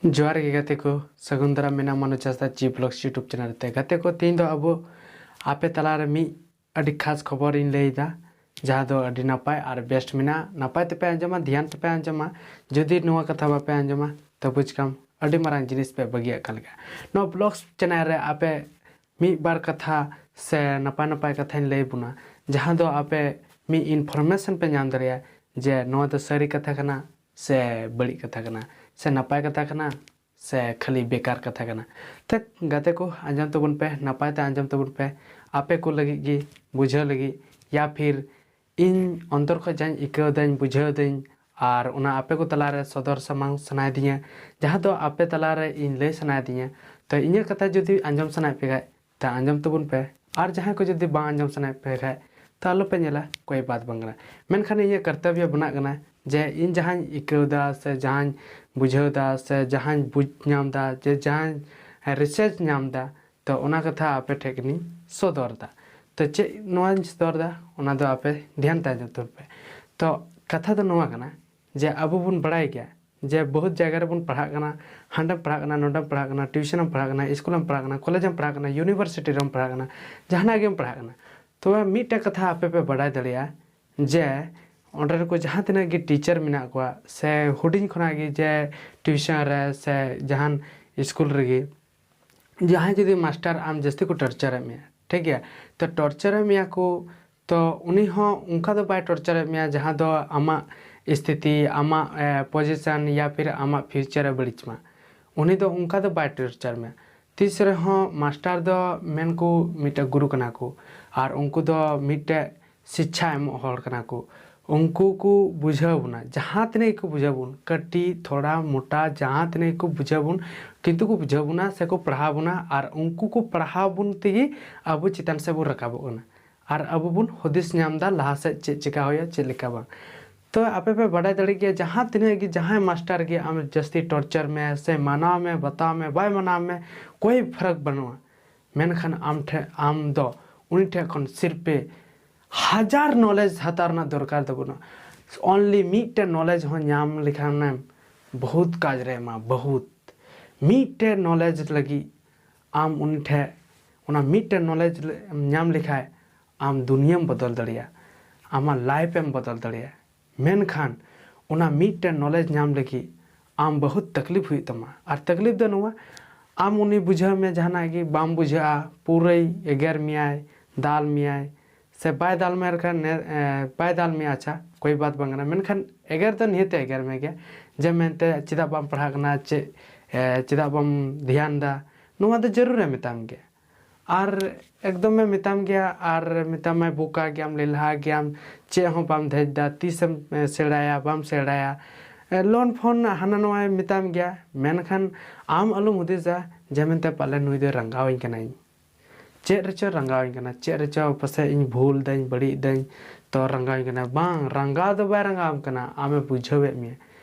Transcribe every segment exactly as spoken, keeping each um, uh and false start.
ᱡᱚᱦᱟᱨ ᱜᱮ ᱜᱟᱛᱮ ᱠᱚ, ᱥᱟᱹᱜᱩᱱ ᱫᱟᱨᱟᱢ ᱢᱮᱱᱟᱜᱼᱟ ᱢᱟᱱᱚ ᱪᱟᱥᱫᱟ ᱪᱤ ᱵᱞᱚᱜᱥ YouTube ᱪᱮᱱᱮᱞ ᱛᱮ᱾ ᱜᱟᱛᱮ ᱠᱚ, ᱛᱮᱦᱮᱧ ᱫᱚ ᱟᱵᱚ ᱟᱯᱮ ᱛᱟᱞᱟᱨᱮ ᱢᱤᱫ ᱟᱹᱰᱤ ᱠᱷᱟᱥ ᱠᱷᱚᱵᱚᱨ ᱤᱧ ᱞᱟᱹᱭᱫᱟ, ᱡᱟᱦᱟᱸ ᱫᱚ ᱟᱹᱰᱤ ᱱᱟᱯᱟᱭ ᱟᱨ ᱵᱮᱥᱴ ᱢᱮᱱᱟᱜᱼᱟ᱾ ᱱᱟᱯᱟᱭ ᱛᱮᱯᱮ ᱟᱸᱡᱚᱢᱟ, ᱫᱷᱮᱭᱟᱱ ᱛᱮᱯᱮ ᱟᱸᱡᱚᱢᱟ᱾ ᱡᱩᱫᱤ ᱱᱚᱣᱟ ᱠᱟᱛᱷᱟ ᱵᱟᱯᱮ ᱟᱸᱡᱚᱢᱟ, ᱛᱚ ᱵᱩᱡᱽ ᱠᱟᱢ ᱟᱹᱰᱤ ᱢᱟᱨᱟᱝ ᱡᱤᱱᱤᱥ ᱯᱮ ᱵᱟᱹᱜᱤᱭᱟᱜ ᱠᱟᱱ ᱞᱮᱠᱟ᱾ ᱱᱚᱣᱟ ᱵᱞᱚᱜᱥ ᱪᱮᱱᱮᱞ ᱨᱮ ᱟᱯᱮ ᱢᱤᱫ ᱵᱟᱨ ᱠᱟᱛᱷᱟ ᱥᱮ ᱱᱟᱯᱟᱭ ᱱᱟᱯᱟᱭ ᱠᱟᱛᱷᱟᱧ ᱞᱟᱹᱭ ᱵᱚᱱᱟ, ᱡᱟᱦᱟᱸ ᱫᱚ ᱟᱯᱮ ᱢᱤᱫ ᱤᱱᱯᱷᱚᱨᱢᱮᱥᱚᱱ ᱯᱮ ᱧᱟᱢ ᱫᱟᱲᱮᱭᱟᱜᱼᱟ ᱡᱮ ᱱᱚᱣᱟ ᱫᱚ ᱥᱟᱹᱨᱤ ᱠᱟᱛᱷᱟ ᱠᱟᱱᱟ ᱥᱮ ᱵᱟᱹᱲᱤᱡ ᱠᱟᱛᱷᱟ ᱠᱟᱱᱟ, ᱥᱮ ᱱᱟᱯᱟᱭ ᱠᱟᱛᱷᱟ ᱠᱟᱱᱟ ᱥᱮ ᱠᱷᱟᱹᱞᱤ ᱵᱮᱠᱟᱨ ᱠᱟᱛᱷᱟ ᱠᱟᱱᱟ᱾ ᱛᱮ ᱜᱟᱛᱮ ᱠᱚ, ᱟᱸᱡᱚᱢ ᱛᱟᱵᱚᱱ ᱯᱮ, ᱱᱟᱯᱟᱭ ᱛᱮ ᱟᱸᱡᱚᱢ ᱛᱟᱵᱚᱱ ᱯᱮ, ᱟᱯᱮ ᱠᱚ ᱞᱟᱹᱜᱤᱫ ᱜᱮ ᱵᱩᱡᱷᱟᱹᱣ ᱞᱟᱹᱜᱤᱫ, ᱭᱟ ᱯᱷᱤᱨ ᱤᱧ ᱚᱱᱛᱚᱨ ᱠᱷᱚᱱ ᱡᱟᱧ ᱟᱹᱭᱠᱟᱹᱣ ᱫᱟᱹᱧ, ᱵᱩᱡᱷᱟᱹᱣ ᱫᱟᱹᱧ, ᱟᱨ ᱚᱱᱟ ᱟᱯᱮ ᱠᱚ ᱛᱟᱞᱟᱨᱮ ᱥᱚᱫᱚᱨ ᱥᱟᱢᱟᱝ ᱥᱟᱱᱟᱭᱮᱫᱤᱧᱟ, ᱡᱟᱦᱟᱸ ᱫᱚ ᱟᱯᱮ ᱛᱟᱞᱟᱨᱮ ᱤᱧ ᱞᱟᱹᱭ ᱥᱟᱱᱟᱭᱮᱫᱤᱧᱟ᱾ ᱛᱚ ᱤᱧᱟᱹᱜ ᱠᱟᱛᱷᱟ ᱡᱩᱫᱤ ᱟᱸᱡᱚᱢ ᱥᱟᱱᱟᱭᱮᱫ ᱯᱮ ᱠᱷᱟᱡ, ᱛᱟ ᱟᱸᱡᱚᱢ ᱛᱟᱵᱚᱱ ᱯᱮ᱾ ᱟᱨ ᱡᱟᱦᱟᱸᱭ ᱠᱚ ᱡᱩᱫᱤ ᱵᱟᱝ ᱟᱸᱡᱚᱢ ᱥᱟᱱᱟᱭᱮᱫ ᱯᱮ ᱠᱷᱟᱡ, ᱛᱟ ᱟᱞᱚᱯᱮ ᱧᱮᱞᱟ, ᱠᱳᱭ ᱵᱟᱛ ᱵᱟᱝ ᱠᱟᱱᱟ᱾ ᱢᱮᱱᱠᱷᱟᱱ ᱤᱧᱟᱹᱜ ᱠᱚᱨᱛᱚᱵᱵᱚ ᱵᱮᱱᱟᱜ ᱠᱟᱱᱟ ᱡᱮ ᱤᱧ ᱡᱟᱦᱟᱸᱧ ᱟᱹᱭᱠᱟᱹᱣ ᱫᱟ ᱥᱮ ᱡᱟᱦᱟᱸᱧ ᱵᱩᱡᱷᱟᱹᱣ ᱫᱟ ᱥᱮ ᱡᱟᱦᱟᱸᱧ ᱵᱩᱡᱽ ᱧᱟᱢ ᱫᱟ, ᱡᱮ ᱡᱟᱦᱟᱸᱧ ᱨᱤᱥᱟᱨᱪ ᱧᱟᱢ ᱫᱟ, ᱛᱚ ᱚᱱᱟ ᱠᱟᱛᱷᱟ ᱟᱯᱮ ᱴᱷᱮᱡ ᱜᱮᱧ ᱥᱚᱫᱚᱨ ᱫᱟ᱾ ᱛᱚ ᱪᱮᱫ ᱱᱚᱣᱟᱧ ᱥᱚᱫᱚᱨ ᱫᱟ, ᱚᱱᱟ ᱫᱚ ᱟᱯᱮ ᱫᱷᱮᱭᱟᱱ ᱛᱮ ᱟᱸᱡᱚᱢ ᱛᱟᱵᱚᱱ ᱯᱮ᱾ ᱛᱚ ᱠᱟᱛᱷᱟ ᱫᱚ ᱱᱚᱣᱟ ᱠᱟᱱᱟ ᱡᱮ ᱟᱵᱚ ᱵᱚᱱ ᱵᱟᱲᱟᱭ ᱜᱮᱭᱟ ᱡᱮ ᱵᱚᱦᱩᱛ ᱡᱟᱭᱜᱟ ᱨᱮᱵᱚᱱ ᱯᱟᱲᱦᱟᱜ ᱠᱟᱱᱟ, ᱦᱟᱸᱰᱮᱢ ᱯᱟᱲᱦᱟᱜ ᱠᱟᱱᱟ, ᱱᱚᱰᱮᱢ ᱯᱟᱲᱦᱟᱜ ᱠᱟᱱᱟ, ᱴᱤᱭᱩᱥᱚᱱᱮᱢ ᱯᱟᱲᱦᱟᱜ ᱠᱟᱱᱟ, ᱤᱥᱠᱩᱞᱮᱢ ᱯᱟᱲᱦᱟᱜ ᱠᱟᱱᱟ, ᱠᱚᱞᱮᱡᱮᱢ ᱯᱟᱲᱦᱟᱜ ᱠᱟᱱᱟ, ᱤᱭᱩᱱᱤᱵᱷᱟᱨᱥᱤᱴᱤ ᱨᱮᱢ ᱯᱟᱲᱦᱟᱜ ᱠᱟᱱᱟ, ᱡᱟᱦᱟᱱᱟᱜ ᱜᱮᱢ ᱯᱟᱲᱦᱟᱜ ᱠᱟᱱᱟ᱾ ᱛᱚᱵᱮ ᱢᱤᱫᱴᱮᱡ ᱠᱟᱛᱷᱟ ᱟᱯᱮ ᱯᱮ ᱵᱟᱲᱟᱭ ᱫᱟᱲᱮᱭᱟᱜᱼᱟ ᱡᱮ ᱚᱸᱰᱮ ᱨᱮᱠᱚ ᱡᱟᱦᱟᱸ ᱛᱤᱱᱟᱹᱜ ᱜᱮ ᱴᱤᱪᱟᱨ ᱢᱮᱱᱟᱜ ᱠᱚᱣᱟ ᱥᱮ ᱦᱩᱰᱤᱧ ᱠᱷᱚᱱᱟᱜ ᱜᱮ ᱡᱮ ᱴᱤᱭᱩᱥᱚᱱ ᱨᱮ ᱥᱮ ᱡᱟᱦᱟᱱ ᱤᱥᱠᱩᱞ ᱨᱮᱜᱮ ᱡᱟᱦᱟᱸᱭ ᱡᱩᱫᱤ ᱢᱟᱥᱴᱟᱨ ᱟᱢ ᱡᱟᱹᱥᱛᱤ ᱠᱚ ᱴᱚᱨᱪᱟᱨᱮᱫ ᱢᱮᱭᱟ, ᱴᱷᱤᱠ ᱜᱮᱭᱟ, ᱛᱚ ᱴᱚᱨᱪᱟᱨᱮᱫ ᱢᱮᱭᱟ ᱠᱚ, ᱛᱚ ᱩᱱᱤ ᱦᱚᱸ ᱚᱱᱠᱟ ᱫᱚ ᱵᱟᱭ ᱴᱚᱨᱪᱟᱨᱮᱫ ᱢᱮᱭᱟ ᱡᱟᱦᱟᱸ ᱫᱚ ᱟᱢᱟᱜ ᱥᱛᱷᱤᱛᱤ, ᱟᱢᱟᱜ ᱯᱚᱡᱤᱥᱚᱱ ᱭᱟ ᱯᱷᱤᱨ ᱟᱢᱟᱜ ᱯᱷᱤᱭᱩᱪᱟᱨ ᱮ ᱵᱟᱹᱲᱤᱡ ᱢᱟ᱾ ᱩᱱᱤ ᱫᱚ ᱚᱱᱠᱟ ᱫᱚ ᱵᱟᱭ ᱴᱚᱨᱪᱟᱨ ᱢᱮᱭᱟ᱾ ᱛᱤᱥ ᱨᱮᱦᱚᱸ ᱢᱟᱥᱴᱟᱨ ᱫᱚ ᱢᱮᱱ ᱠᱚ ᱢᱤᱫᱴᱮᱡ ᱜᱩᱨᱩ ᱠᱟᱱᱟ ᱠᱚ, ᱟᱨ ᱩᱱᱠᱩ ᱫᱚ ᱢᱤᱫᱴᱮᱡ ᱥᱤᱪᱪᱷᱟ ᱮᱢᱚᱜ ᱦᱚᱲ ᱠᱟᱱᱟ ᱠᱚ᱾ ᱩᱱᱠᱩ ᱠᱚ ᱵᱩᱡᱷᱟᱹᱣ ᱵᱚᱱᱟ, ᱡᱟᱦᱟᱸ ᱛᱤᱱᱟᱹᱜ ᱜᱮᱠᱚ ᱵᱩᱡᱷᱟᱹᱣ ᱵᱚᱱ, ᱠᱟᱹᱴᱤᱡ, ᱛᱷᱚᱲᱟ, ᱢᱚᱴᱟ, ᱡᱟᱦᱟᱸ ᱛᱤᱱᱟᱹᱜ ᱜᱮᱠᱚ ᱵᱩᱡᱷᱟᱹᱣ ᱵᱚᱱ, ᱠᱤᱱᱛᱩ ᱠᱚ ᱵᱩᱡᱷᱟᱹᱣ ᱵᱚᱱᱟ ᱥᱮᱠᱚ ᱯᱟᱲᱦᱟᱣ ᱵᱚᱱᱟ, ᱟᱨ ᱩᱱᱠᱩ ᱠᱚ ᱯᱟᱲᱦᱟᱣ ᱵᱚᱱ ᱛᱮᱜᱮ ᱟᱵᱚ ᱪᱮᱛᱟᱱ ᱥᱮᱫ ᱵᱚᱱ ᱨᱟᱠᱟᱵᱚᱜ ᱠᱟᱱᱟ᱾ ᱟᱨ ᱟᱵᱚ ᱵᱚᱱ ᱦᱩᱫᱤᱥ ᱧᱟᱢ ᱮᱫᱟ ᱞᱟᱦᱟ ᱥᱮᱫ ᱪᱮᱫ ᱪᱮᱠᱟ ᱦᱩᱭᱩᱜᱼᱟ, ᱪᱮᱫ ᱞᱮᱠᱟ ᱵᱟᱝ᱾ ᱛᱚ ᱟᱯᱮ ᱯᱮ ᱵᱟᱰᱟᱭ ᱫᱟᱲᱮ ᱜᱮᱭᱟ, ᱡᱟᱦᱟᱸ ᱛᱤᱱᱟᱹᱜ ᱜᱮ ᱡᱟᱦᱟᱸᱭ ᱢᱟᱥᱴᱟᱨ ᱜᱮ ᱟᱢ ᱡᱟᱹᱥᱛᱤ ᱴᱚᱨᱪᱟᱨ ᱢᱮ ᱥᱮ ᱢᱟᱱᱟᱣ ᱢᱮ, ᱵᱟᱛᱟᱣ ᱢᱮ, ᱵᱟᱭ ᱢᱟᱱᱟᱣ ᱢᱮ, ᱠᱳᱭ ᱯᱷᱟᱨᱟᱠ ᱵᱟᱹᱱᱩᱜᱼᱟ᱾ ᱢᱮᱱᱠᱷᱟᱱ ᱟᱢ ᱴᱷᱮᱱ, ᱟᱢ ᱫᱚ ᱩᱱᱤ ᱴᱷᱮᱱ ᱠᱷᱚᱱ ᱥᱤᱨᱯᱮ ᱦᱟᱡᱟᱨ ᱱᱚᱞᱮᱡᱽ ᱦᱟᱛᱟᱣ ᱨᱮᱱᱟᱜ ᱫᱚᱨᱠᱟᱨ ᱫᱚ ᱵᱟᱹᱱᱩᱜᱼᱟ᱾ ᱚᱱᱞᱤ ᱢᱤᱫᱴᱮᱱ ᱱᱚᱞᱮᱡᱽ ᱦᱚᱸ ᱧᱟᱢ ᱞᱮᱠᱷᱟᱱᱮᱢ, ᱵᱚᱦᱩᱛ ᱠᱟᱡᱽ ᱨᱮ ᱮᱢᱟ, ᱵᱚᱦᱩᱛ᱾ ᱢᱤᱫᱴᱮᱱ ᱱᱚᱞᱮᱡᱽ ᱞᱟᱹᱜᱤᱫ ᱟᱢ ᱩᱱᱤ ᱴᱷᱮᱱ, ᱚᱱᱟ ᱢᱤᱫᱴᱮᱱ ᱱᱚᱞᱮᱡᱽ ᱮᱢ ᱧᱟᱢ ᱞᱮᱠᱷᱟᱡ ᱟᱢ ᱫᱩᱱᱤᱭᱟᱹᱢ ᱵᱚᱫᱚᱞ ᱫᱟᱲᱮᱭᱟᱜᱼᱟ, ᱟᱢᱟᱜ ᱞᱟᱭᱤᱯᱷ ᱮᱢ ᱵᱚᱫᱚᱞ ᱫᱟᱲᱮᱭᱟᱜᱼᱟ᱾ ᱢᱮᱱᱠᱷᱟᱱ ᱚᱱᱟ ᱢᱤᱫᱴᱮᱱ ᱱᱚᱞᱮᱡᱽ ᱧᱟᱢ ᱞᱟᱹᱜᱤᱫ ᱟᱢ ᱵᱚᱦᱩᱛ ᱛᱟᱠᱞᱤᱯ ᱦᱩᱭᱩᱜ ᱛᱟᱢᱟ᱾ ᱟᱨ ᱛᱟᱠᱞᱤᱯ ᱫᱚ ᱱᱚᱣᱟ, ᱟᱢ ᱩᱱᱤ ᱵᱩᱡᱷᱟᱹᱣ ᱢᱮ, ᱡᱟᱦᱟᱱᱟᱜ ᱜᱮ ᱵᱟᱢ ᱵᱩᱡᱷᱟᱹᱜᱼᱟ, ᱯᱩᱨᱟᱹᱭ ᱮᱜᱮᱨ ᱢᱮᱭᱟᱭ, ᱫᱟᱞ ᱢᱮᱭᱟᱭ, ᱥᱮ ᱵᱟᱭ ᱫᱟᱞ ᱢᱮ ᱠᱷᱟᱱ ᱱᱮ-, ᱮ, ᱵᱟᱭ ᱫᱟᱞ ᱢᱮᱭᱟ, ᱟᱪᱪᱷᱟ, ᱠᱳᱭ ᱵᱟᱛ ᱵᱟᱝ ᱠᱟᱱᱟ, ᱢᱮᱱᱠᱷᱟᱱ ᱮᱜᱮᱨ ᱫᱚ ᱱᱤᱦᱟᱹᱛ ᱮ ᱮᱜᱮᱨ ᱢᱮ ᱜᱮᱭᱟ᱾ ᱡᱮ ᱢᱮᱱᱛᱮ ᱪᱮᱫᱟᱜ ᱵᱟᱢ ᱯᱟᱲᱦᱟᱜ ᱠᱟᱱᱟ, ᱪᱮᱫ, ᱮ, ᱪᱮᱫᱟᱜ ᱵᱟᱢ ᱫᱷᱮᱭᱟᱱ ᱫᱟ, ᱱᱚᱣᱟ ᱫᱚ ᱡᱟᱹᱨᱩᱲᱮ ᱢᱮᱛᱟᱢ ᱜᱮᱭᱟ᱾ ᱟᱨ ᱮᱠᱫᱚᱢᱮ ᱢᱮᱛᱟᱢ ᱜᱮᱭᱟ, ᱟᱨ ᱢᱮᱛᱟᱢᱟᱭ, "ᱵᱚᱠᱟ ᱜᱮᱭᱟᱢ, ᱞᱮᱞᱦᱟ ᱜᱮᱭᱟᱢ, ᱪᱮᱫ ᱦᱚᱸ ᱵᱟᱢ ᱫᱷᱮᱡ ᱫᱟ, ᱛᱤᱥᱮᱢ, ᱮ, ᱥᱮᱬᱟᱭᱟ, ᱵᱟᱢ ᱥᱮᱬᱟᱭᱟ?" ᱮ, ᱞᱚᱱ ᱯᱷᱚᱱ ᱦᱟᱱᱟ ᱱᱚᱣᱟᱭ ᱢᱮᱛᱟᱢ ᱜᱮᱭᱟ, ᱢᱮᱱᱠᱷᱟᱱ ᱟᱢ ᱟᱞᱚᱢ ᱦᱩᱫᱤᱥᱟ ᱡᱮ ᱢᱮᱱᱛᱮ ᱯᱟᱞᱮ ᱱᱩᱭ ᱫᱚᱭ ᱨᱟᱸᱜᱟᱣᱤᱧ ᱠᱟᱱᱟᱭ᱾ ᱪᱮᱫ ᱨᱮᱪᱚ ᱨᱟᱸᱜᱟᱣᱤᱧ ᱠᱟᱱᱟ, ᱪᱮᱫ ᱨᱮᱪᱚ ᱯᱟᱥᱮᱡ ᱤᱧ ᱵᱷᱩᱞ ᱫᱟᱹᱧ, ᱵᱟᱹᱲᱤᱡ ᱫᱟᱹᱧ, ᱛᱚ ᱨᱟᱸᱜᱟᱣᱤᱧ ᱠᱟᱱᱟ᱾ ᱵᱟᱝ, ᱨᱟᱸᱜᱟᱣ ᱫᱚ ᱵᱟᱭ ᱨᱟᱸᱜᱟᱣᱟᱢ ᱠᱟᱱᱟ, ᱟᱢᱮ ᱵᱩᱡᱷᱟᱹᱣᱮᱫ ᱢᱮᱭᱟ᱾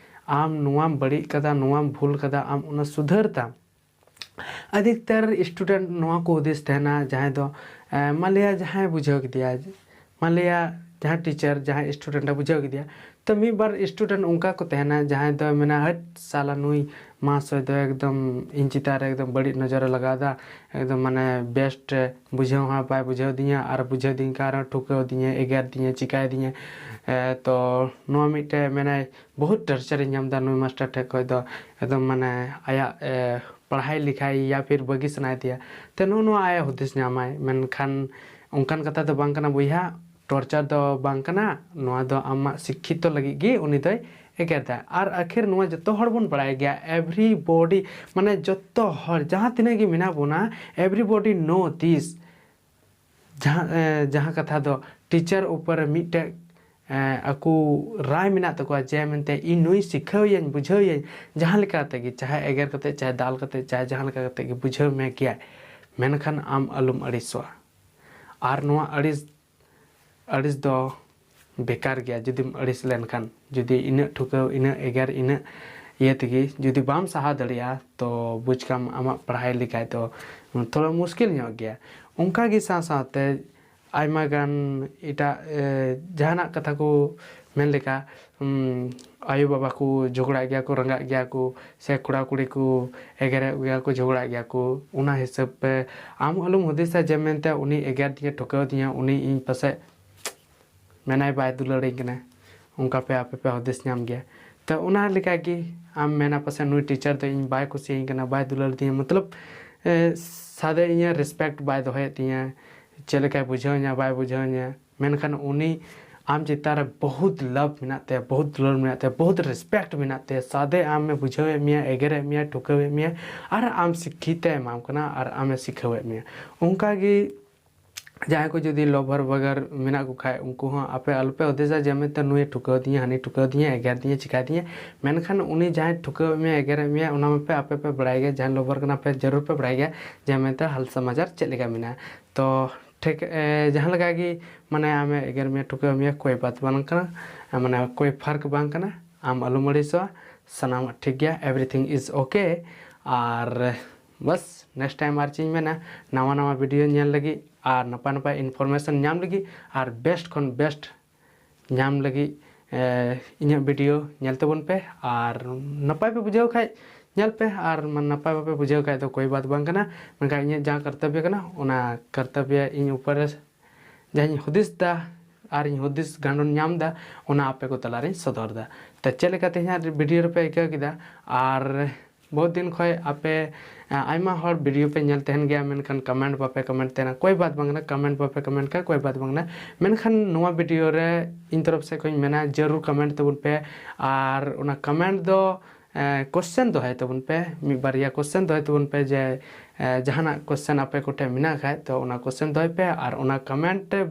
ᱟᱢ ᱱᱚᱣᱟᱢ ᱵᱟᱹᱲᱤᱡ ᱠᱟᱫᱟ, ᱱᱚᱣᱟᱢ ᱵᱷᱩᱞ ᱠᱟᱫᱟ, ᱟᱢ ᱚᱱᱟ ᱥᱩᱫᱷᱟᱹᱨ ᱛᱟᱢ᱾ ᱟᱫᱷᱤᱠᱛᱟᱨ student ᱱᱚᱣᱟ ᱠᱚ ᱦᱩᱫᱤᱥ ᱛᱟᱦᱮᱱᱟ, ᱡᱟᱦᱟᱸᱭ ᱫᱚ, ᱮ, ᱢᱟᱱᱞᱤᱭᱟ ᱡᱟᱦᱟᱸᱭ ᱵᱩᱡᱷᱟᱹᱣ ᱠᱮᱫᱮᱭᱟ, ᱢᱟᱱᱞᱤᱭᱟ ᱡᱟᱦᱟᱸᱭ teacher ᱡᱟᱦᱟᱸᱭ student ᱮ ᱵᱩᱡᱷᱟᱹᱣ ᱠᱮᱫᱮᱭᱟ, ᱛᱚ ᱢᱤᱫ ᱵᱟᱨ student ᱚᱱᱠᱟ ᱠᱚ ᱛᱟᱦᱮᱱᱟ, ᱡᱟᱦᱟᱸᱭ ᱫᱚ ᱢᱮᱱᱟ, "ᱦᱟᱹᱴ ᱥᱟᱞᱟ, ᱱᱩᱭ ᱢᱟᱥᱴᱟᱨ ᱫᱚ ᱮᱠᱫᱚᱢ ᱤᱧ ᱪᱮᱛᱟᱱ ᱨᱮ ᱮᱠᱫᱚᱢ ᱵᱟᱹᱲᱤᱡ ᱱᱚᱡᱚᱨᱮ ᱞᱟᱜᱟᱣ ᱮᱫᱟ, ᱮᱠᱫᱚᱢ ᱢᱟᱱᱮ best ᱵᱩᱡᱷᱟᱹᱣ ᱦᱚᱸ ᱵᱟᱭ ᱵᱩᱡᱷᱟᱹᱣ ᱫᱤᱧᱟ, ᱟᱨ ᱵᱩᱡᱷᱟᱹᱣ ᱫᱤᱧ ᱠᱟᱱ ᱨᱮᱦᱚᱸ ᱴᱷᱩᱠᱟᱹᱣ ᱫᱤᱧᱟ, ᱮᱜᱮᱨ ᱫᱤᱧᱟ, ᱪᱤᱠᱟᱹᱭ ᱫᱤᱧᱟ᱾" ᱮ, ᱛᱚ ᱱᱚᱣᱟ ᱢᱤᱫᱴᱮᱡ ᱢᱮᱱᱟᱭ, "ᱵᱚᱦᱩᱛ torture ᱤᱧ ᱧᱟᱢ ᱮᱫᱟ ᱱᱩᱭ ᱢᱟᱥᱴᱟᱨ ᱴᱷᱮᱡ ᱠᱷᱚᱡ ᱫᱚ ᱮᱠᱫᱚᱢ ᱢᱟᱱᱮ ᱟᱭᱟᱜ, ᱮ, ᱯᱟᱲᱦᱟᱭ ᱞᱮᱠᱷᱟᱭ ᱭᱟ ᱯᱷᱤᱨ ᱵᱟᱹᱜᱤ ᱥᱟᱱᱟᱭ ᱛᱮᱭᱟ", ᱛᱚ ᱱᱚᱜᱼᱚ ᱱᱚᱣᱟ ᱟᱭᱟᱜ ᱦᱩᱫᱤᱥ ᱧᱟᱢᱟᱭ᱾ ᱢᱮᱱᱠᱷᱟᱱ ᱚᱱᱠᱟᱱ ᱠᱟᱛᱷᱟ ᱫᱚ ᱵᱟᱝ ᱠᱟᱱᱟ ᱵᱚᱭᱦᱟ, torture ᱫᱚ ᱵᱟᱝ ᱠᱟᱱᱟ, ᱱᱚᱣᱟ ᱫᱚ ᱟᱢᱟᱜ ᱥᱤᱠᱠᱷᱤᱛᱚ ᱞᱟᱹᱜᱤᱫ ᱜᱮ ᱩᱱᱤ ᱫᱚᱭ ᱮᱜᱮᱨ ᱫᱟ᱾ ᱟᱨ ᱟᱹᱠᱷᱤᱨ ᱱᱚᱣᱟ ᱡᱚᱛᱚ ᱦᱚᱲ ᱵᱚᱱ ᱵᱟᱲᱟᱭ ᱜᱮᱭᱟ, everybody, ᱢᱟᱱᱮ ᱡᱚᱛᱚ ᱦᱚᱲ ᱡᱟᱦᱟᱸ ᱛᱤᱱᱟᱹᱜ ᱜᱮ ᱢᱮᱱᱟᱜ ᱵᱚᱱᱟ, everybody know this᱾ ᱡᱟᱦᱟᱸ, ᱮ, ᱡᱟᱦᱟᱸ ᱠᱟᱛᱷᱟ ᱫᱚ teacher ᱩᱯᱚᱨ ᱨᱮ ᱢᱤᱫᱴᱮᱡ, ᱮ, ᱟᱠᱚ ᱨᱟᱭ ᱢᱮᱱᱟᱜ ᱛᱟᱠᱚᱣᱟ ᱡᱮ ᱢᱮᱱᱛᱮ ᱤᱧ ᱱᱩᱭ ᱥᱤᱠᱷᱟᱹᱣ ᱤᱭᱟᱹᱧ, ᱵᱩᱡᱷᱟᱹᱣ ᱤᱭᱟᱹᱧ, ᱡᱟᱦᱟᱸ ᱞᱮᱠᱟ ᱠᱟᱛᱮ ᱜᱮ, ᱪᱟᱦᱮ ᱮᱜᱮᱨ ᱠᱟᱛᱮ, ᱪᱟᱦᱮ ᱫᱟᱞ ᱠᱟᱛᱮ, ᱪᱟᱦᱮ ᱡᱟᱦᱟᱸ ᱞᱮᱠᱟ ᱠᱟᱛᱮ ᱜᱮ ᱵᱩᱡᱷᱟᱹᱣ ᱢᱮ ᱜᱮᱭᱟᱭ, ᱢᱮᱱᱠᱷᱟᱱ ᱟᱢ ᱟᱞᱚᱢ ᱟᱹᱲᱤᱥᱚᱜᱼᱟ᱾ ᱟᱨ ᱱᱚᱣᱟ ᱟᱹᱲᱤᱥ, ᱟᱹᱲᱤᱥ ᱫᱚ ᱵᱮᱠᱟᱨ ᱜᱮᱭᱟ ᱡᱩᱫᱤᱢ ᱟᱹᱲᱤᱥ ᱞᱮᱱᱠᱷᱟᱱ᱾ ᱡᱩᱫᱤ ᱤᱱᱟᱹᱜ ᱴᱷᱩᱠᱟᱹᱣ, ᱤᱱᱟᱹᱜ ᱮᱜᱮᱨ, ᱤᱱᱟᱹᱜ ᱤᱭᱟᱹ ᱛᱮᱜᱮ ᱡᱩᱫᱤ ᱵᱟᱢ ᱥᱟᱦᱟᱣ ᱫᱟᱲᱮᱭᱟᱜᱼᱟ, ᱛᱚ ᱵᱩᱡᱽ ᱠᱟᱢ ᱟᱢᱟᱜ ᱯᱟᱲᱦᱟᱭ ᱞᱮᱠᱷᱟᱡ ᱫᱚ ᱛᱷᱚᱲᱟ ᱢᱩᱥᱠᱤᱞ ᱧᱚᱜ ᱜᱮᱭᱟ᱾ ᱚᱱᱠᱟ ᱜᱮ ᱥᱟᱶ ᱥᱟᱶᱛᱮ ᱟᱭᱢᱟ ᱜᱟᱱ ᱮᱴᱟᱜ, ᱮ, ᱡᱟᱦᱟᱱᱟᱜ ᱠᱟᱛᱷᱟ ᱠᱚ ᱢᱮᱱ ᱞᱮᱠᱟ, ᱩᱢ, ᱟᱭᱳᱼᱵᱟᱵᱟ ᱠᱚ ᱡᱷᱚᱜᱽᱲᱟᱜ ᱜᱮᱭᱟ ᱠᱚ, ᱨᱟᱸᱜᱟᱜ ᱜᱮᱭᱟ ᱠᱚ, ᱥᱮ ᱠᱚᱲᱟ ᱠᱩᱲᱤ ᱠᱚ ᱮᱜᱮᱨᱮᱫ ᱜᱮᱭᱟ ᱠᱚ, ᱡᱷᱚᱜᱽᱲᱟᱜ ᱜᱮᱭᱟ ᱠᱚ, ᱚᱱᱟ ᱦᱤᱥᱟᱹᱵ ᱛᱮ ᱟᱢ ᱟᱞᱚᱢ ᱦᱩᱫᱤᱥᱟ ᱡᱮ ᱢᱮᱱᱛᱮ ᱩᱱᱤ ᱮᱜᱮᱨ ᱫᱤᱧᱟ, ᱴᱷᱩᱠᱟᱹᱣ ᱫᱤᱧᱟ, ᱩᱱᱤ ᱤᱧ ᱯᱟᱥᱮᱡ ᱢᱮᱱᱟᱭ ᱵᱟᱭ ᱫᱩᱞᱟᱹᱲᱤᱧ ᱠᱟᱱᱟ, ᱚᱱᱠᱟ ᱯᱮ ᱟᱯᱮ ᱯᱮ ᱦᱩᱫᱤᱥ ᱧᱟᱢ ᱜᱮᱭᱟ᱾ ᱛᱚ ᱚᱱᱟ ᱞᱮᱠᱟ ᱜᱮ ᱟᱢ ᱢᱮᱱᱟ ᱯᱟᱥᱮᱡ ᱱᱩᱭ ᱴᱤᱪᱟᱨ ᱫᱚ ᱤᱧ ᱵᱟᱭ ᱠᱩᱥᱤᱭᱟᱹᱧ ᱠᱟᱱᱟ, ᱵᱟᱭ ᱫᱩᱞᱟᱹᱲ ᱫᱤᱧᱟ, ᱢᱚᱛᱞᱚᱵ, ᱮ, ᱥᱟᱫᱮ ᱤᱧᱟᱹᱜ ᱨᱮᱥᱯᱮᱠᱴ ᱵᱟᱭ ᱫᱚᱦᱚᱭᱮᱫ ᱛᱤᱧᱟᱹ, ᱪᱮᱫ ᱞᱮᱠᱟᱭ ᱵᱩᱡᱷᱟᱹᱣᱧᱟ ᱵᱟᱭ ᱵᱩᱡᱷᱟᱹᱣᱧᱟ, ᱢᱮᱱᱠᱷᱟᱱ ᱩᱱᱤ ᱟᱢ ᱪᱮᱛᱟᱱ ᱨᱮ ᱵᱚᱦᱩᱛ ᱞᱟᱵᱷ ᱢᱮᱱᱟᱜ ᱛᱟᱭᱟ, ᱵᱚᱦᱩᱛ ᱫᱩᱞᱟᱹᱲ ᱢᱮᱱᱟᱜ ᱛᱟᱭᱟ, ᱵᱚᱦᱩᱛ ᱨᱮᱥᱯᱮᱠᱴ ᱢᱮᱱᱟᱜ ᱛᱟᱭᱟ, ᱥᱟᱫᱮ ᱟᱢᱮ ᱵᱩᱡᱷᱟᱹᱣᱮᱫ ᱢᱮᱭᱟ, ᱮᱜᱮᱨᱮᱫ ᱢᱮᱭᱟ, ᱴᱷᱩᱠᱟᱹᱣᱮᱫ ᱢᱮᱭᱟ, ᱟᱨ ᱟᱢ ᱥᱤᱠᱠᱷᱤᱛ ᱮ ᱮᱢᱟᱢ ᱠᱟᱱᱟ ᱟᱨ ᱟᱢᱮ ᱥᱤᱠᱷᱟᱹᱣᱮᱫ ᱢᱮᱭᱟ᱾ ᱚᱱᱠᱟ ᱜᱮ ᱡᱟᱦᱟᱸᱭ ᱠᱚ ᱡᱩᱫᱤ ᱞᱚᱵᱷᱟᱨ ᱵᱟᱜᱟᱨ ᱢᱮᱱᱟᱜ ᱠᱚ ᱠᱷᱟᱡ, ᱩᱱᱠᱩ ᱦᱚᱸ ᱟᱯᱮ ᱟᱞᱚᱯᱮ ᱦᱩᱫᱤᱥᱟ ᱡᱮ ᱢᱮᱱᱛᱮ ᱱᱩᱭᱮ ᱴᱷᱩᱠᱟᱹᱣ ᱫᱤᱧᱟ, ᱦᱟᱹᱱᱤ ᱴᱷᱩᱠᱟᱹᱣ ᱫᱤᱧᱟ, ᱮᱜᱮᱨ ᱫᱤᱧᱟ, ᱪᱤᱠᱟᱹ ᱫᱤᱧᱟ᱾ ᱢᱮᱱᱠᱷᱟᱱ ᱩᱱᱤ ᱡᱟᱦᱟᱸᱭ ᱴᱷᱩᱠᱟᱹᱣᱮᱫ ᱢᱮᱭᱟ, ᱮᱜᱮᱨᱮᱫ ᱢᱮᱭᱟ, ᱚᱱᱟ ᱢᱟᱯᱮ ᱟᱯᱮ ᱯᱮ ᱵᱟᱲᱟᱭ ᱜᱮᱭᱟ, ᱡᱟᱦᱟᱸᱭ ᱞᱚᱵᱷᱟᱨ ᱠᱟᱱᱟ ᱯᱮ ᱡᱟᱹᱨᱩᱲ ᱯᱮ ᱵᱟᱲᱟᱭ ᱜᱮᱭᱟ ᱡᱮ ᱢᱮᱱᱛᱮ ᱦᱟᱞ ᱥᱚᱢᱟᱪᱟᱨ ᱪᱮᱫ ᱞᱮᱠᱟ ᱢᱮᱱᱟᱜᱼᱟ᱾ ᱛᱚ ᱴᱷᱤᱠ, ᱮ, ᱡᱟᱦᱟᱸ ᱞᱮᱠᱟ ᱜᱮ ᱢᱟᱱᱮ ᱟᱢᱮ ᱮᱜᱮᱨ ᱢᱮᱭᱟ, ᱴᱷᱩᱠᱟᱹᱣ ᱢᱮᱭᱟ, ᱠᱳᱭ ᱵᱟᱛ ᱵᱟᱝ ᱠᱟᱱᱟ, ᱢᱟᱱᱮ ᱠᱳᱭ ᱯᱷᱟᱨᱠ ᱵᱟᱝ ᱠᱟᱱᱟ, ᱟᱢ ᱟᱞᱚᱢ ᱟᱹᱲᱤᱥᱚᱜᱼᱟ, ᱥᱟᱱᱟᱢᱟᱜ ᱴᱷᱤᱠ ᱜᱮᱭᱟ, everything is okay᱾ R bus next time ᱟᱨ ᱪᱮᱫ ᱤᱧ ᱢᱮᱱᱟ, ᱱᱟᱣᱟ ᱱᱟᱣᱟ video ᱧᱮᱞ ᱞᱟᱹᱜᱤᱫ ᱟᱨ ᱱᱟᱯᱟᱭ ᱱᱟᱯᱟᱭ information ᱧᱟᱢ ᱞᱟᱹᱜᱤᱫ ᱟᱨ best ᱠᱷᱚᱱ best ᱧᱟᱢ ᱞᱟᱹᱜᱤᱫ, ᱮ, ᱤᱧᱟᱹᱜ video ᱧᱮᱞ ᱛᱟᱵᱚᱱ ᱯᱮ᱾ ᱟᱨ ᱱᱟᱯᱟᱭ ᱯᱮ ᱵᱩᱡᱷᱟᱹᱣ ᱠᱷᱟᱡ ᱧᱮᱞ ᱯᱮ, ᱟᱨ ᱱᱟᱯᱟᱭ ᱵᱟᱯᱮ ᱵᱩᱡᱷᱟᱹᱣ ᱠᱷᱟᱡ ᱫᱚ ᱠᱳᱭ ᱵᱟᱛ ᱵᱟᱝ ᱠᱟᱱᱟ, ᱢᱮᱱᱠᱷᱟᱱ ᱤᱧᱟᱹᱜ ᱡᱟᱦᱟᱸ ᱠᱟᱨᱛᱚᱵᱽᱵᱚ ᱠᱟᱱᱟ, ᱚᱱᱟ ᱠᱟᱨᱛᱚᱵᱽᱵᱚ ᱤᱧ ᱩᱯᱚᱨ ᱨᱮ ᱡᱟᱦᱟᱸᱧ ᱦᱩᱫᱤᱥ ᱫᱟ ᱟᱨ ᱤᱧ ᱦᱩᱫᱤᱥ ᱜᱟᱸᱰᱚᱱ ᱧᱟᱢ ᱫᱟ, ᱚᱱᱟ ᱟᱯᱮ ᱠᱚ ᱛᱟᱞᱟᱨᱤᱧ ᱥᱚᱫᱚᱨ ᱫᱟ᱾ ᱛᱚ ᱪᱮᱫ ᱞᱮᱠᱟ ᱛᱮᱦᱮᱧᱟᱜ video ᱨᱮᱯᱮ ᱟᱹᱭᱠᱟᱹᱣ ᱠᱮᱫᱟ? ᱟᱨ ᱵᱚᱦᱩᱛ ᱫᱤᱱ ᱠᱷᱚᱡ ᱟᱯᱮ, ᱟ, ᱟᱭᱢᱟ ᱦᱚᱲ video ᱯᱮ ᱧᱮᱞ ᱛᱟᱦᱮᱱ ᱜᱮᱭᱟ, ᱢᱮᱱᱠᱷᱟᱱ comment ᱵᱟᱯᱮ comment ᱛᱟᱦᱮᱱᱟ, ᱠᱳᱭ ᱵᱟᱛ ᱵᱟᱝ ᱠᱟᱱᱟ, comment ᱵᱟᱯᱮ comment ᱠᱷᱟᱡ ᱠᱳᱭ ᱵᱟᱛ ᱵᱟᱝ ᱠᱟᱱᱟ᱾ ᱢᱮᱱᱠᱷᱟᱱ ᱱᱚᱣᱟ video ᱨᱮ ᱤᱧ ᱛᱚᱨᱚᱯ ᱥᱮᱫ ᱠᱷᱚᱡ ᱤᱧ ᱢᱮᱱᱟ, ᱡᱟᱹᱨᱩᱲ comment ᱛᱟᱵᱚᱱ ᱯᱮ᱾ ᱟᱨ ᱚᱱᱟ comment ᱫᱚ, ᱮ, question ᱫᱚᱦᱚᱭ ᱛᱟᱵᱚᱱ ᱯᱮ, ᱢᱤᱫ ᱵᱟᱨᱭᱟ question ᱫᱚᱦᱚᱭ ᱛᱟᱵᱚᱱ ᱯᱮ, ᱡᱮ, ᱮ, ᱡᱟᱦᱟᱱᱟᱜ question ᱟᱯᱮ ᱠᱚᱴᱷᱮᱱ ᱢᱮᱱᱟᱜ ᱠᱷᱟᱡ, ᱛᱚ ᱚᱱᱟ question ᱫᱚᱦᱚᱭ ᱯᱮ᱾ ᱟᱨ ᱚᱱᱟ comment ᱨᱮ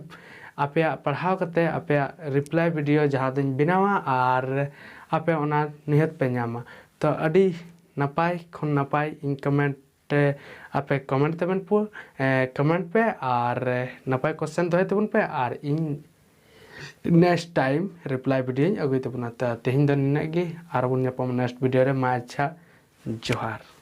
ᱟᱯᱮᱭᱟᱜ ᱯᱟᱲᱦᱟᱣ ᱠᱟᱛᱮ ᱟᱯᱮᱭᱟᱜ reply video ᱡᱟᱦᱟᱸ ᱫᱚᱧ ᱵᱮᱱᱟᱣᱟ, ᱟᱨ ᱟᱯᱮ ᱚᱱᱟ ᱱᱤᱦᱟᱹᱛ ᱯᱮ ᱧᱟᱢᱟ᱾ ᱛᱚ ᱟᱹᱰᱤ ᱱᱟᱯᱟᱭ ᱠᱷᱚᱱ ᱱᱟᱯᱟᱭ ᱤᱧ comment ᱨᱮ ᱟᱯᱮ comment ᱛᱟᱵᱚᱱ ᱯᱮ, ᱮ, comment ᱯᱮ ᱟᱨ ᱱᱟᱯᱟᱭ question ᱫᱚᱦᱚᱭ ᱛᱟᱵᱚᱱ ᱯᱮ, ᱟᱨ ᱤᱧ next time reply videoᱧ ᱟᱹᱜᱩᱭ ᱛᱟᱵᱚᱱᱟ᱾ ᱛᱚ ᱛᱮᱦᱮᱧ ᱫᱚ ᱱᱤᱱᱟᱹᱜ ᱜᱮ, ᱟᱨ ᱵᱚᱱ ᱧᱟᱯᱟᱢᱟ next video ᱨᱮ᱾ ᱢᱟ ᱟᱪᱪᱷᱟ, ᱡᱚᱦᱟᱨ᱾